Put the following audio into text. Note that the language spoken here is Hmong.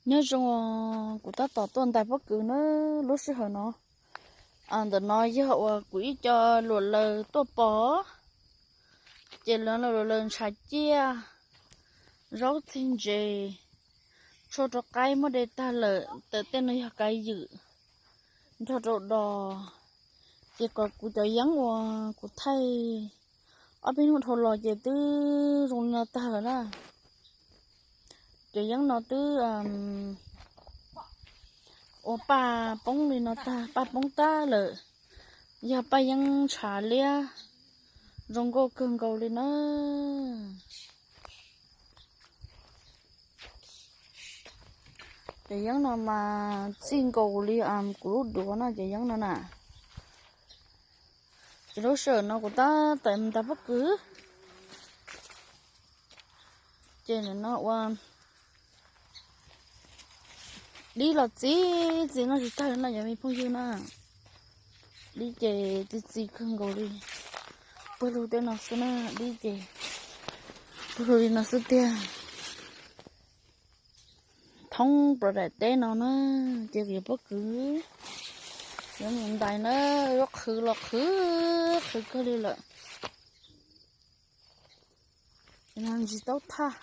Nyob zoo, kuv tab tom tuaj ntais pob kws na lub sij hawm no. Ntawm no yog uas kuv ib co luam laws tuaj pov, ces luam laws ntshav ciaj, zaub txhij ntses, tshuaj rau qaib muab de tag lawm, tawm tej no yog kav ywm, nrog rau dos. Ces kom kuv cov yeeb uas kuv thaij ob peb hnub dhau los ces twb zoo li no tag lawm na. Cov yeeb no twb ua paj poob li no tag, paj poob tag lawm. Yog paj yeeb ntshav liab, zoo nkauj kawg nkaus li na. Cov yeeb no mas txij nkaus li kuv lub duav no cov yeeb no na. Ces lub sij hawm no kuv tab tom mus ntais pob kws, ces nim no ua dib los txi txiv noj tsis tag no cov me phooj ywg na. Dib ces txi txiv kawg nkaus li. Pawg lug tej no xwb na, dib ces pawg lug li no xwb tiag. Thoob plaws daim teb no na, ces yuav pob kws, yuav mus ntais na, yuav qhwv los qhwv, qhwv kawg li lawm. Ntsis taub thaj,